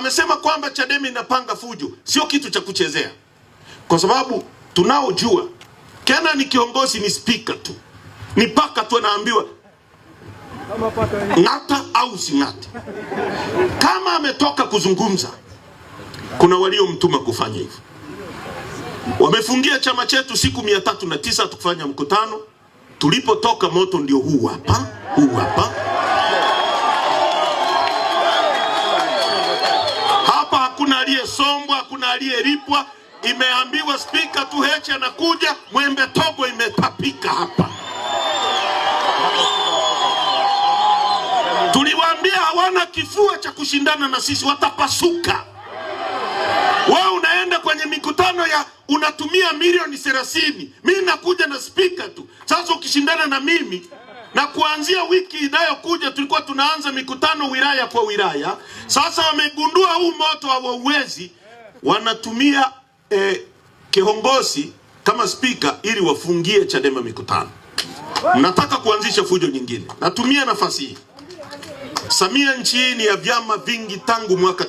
Amesema kwamba Chadema inapanga fujo, sio kitu cha kuchezea, kwa sababu tunaojua Kena ni kiongozi, ni spika tu, ni paka tu anaambiwa ng'ata au using'ate. Kama ametoka kuzungumza, kuna waliomtuma kufanya hivyo. Wamefungia chama chetu siku 309 tukufanya mkutano. Tulipotoka moto ndio huu hapa, huu hapa. Hapa hakuna aliyesombwa, hakuna aliyelipwa. Imeambiwa spika tu Heche anakuja, Mwembe Togo imetapika hapa. Tuliwaambia hawana kifua cha kushindana na sisi, watapasuka. Wewe unaenda kwenye mikutano ya unatumia milioni 30, mimi nakuja na spika tu. Sasa ukishindana na mimi, na kuanzia wiki inayokuja tulikuwa tunaanza mikutano wilaya kwa wilaya. Sasa wamegundua huu moto hawauwezi, wanatumia kiongozi kama spika ili wafungie Chadema mikutano. Mnataka kuanzisha fujo nyingine. Natumia nafasi hii, Samia, nchi hii ni ya vyama vingi tangu mwaka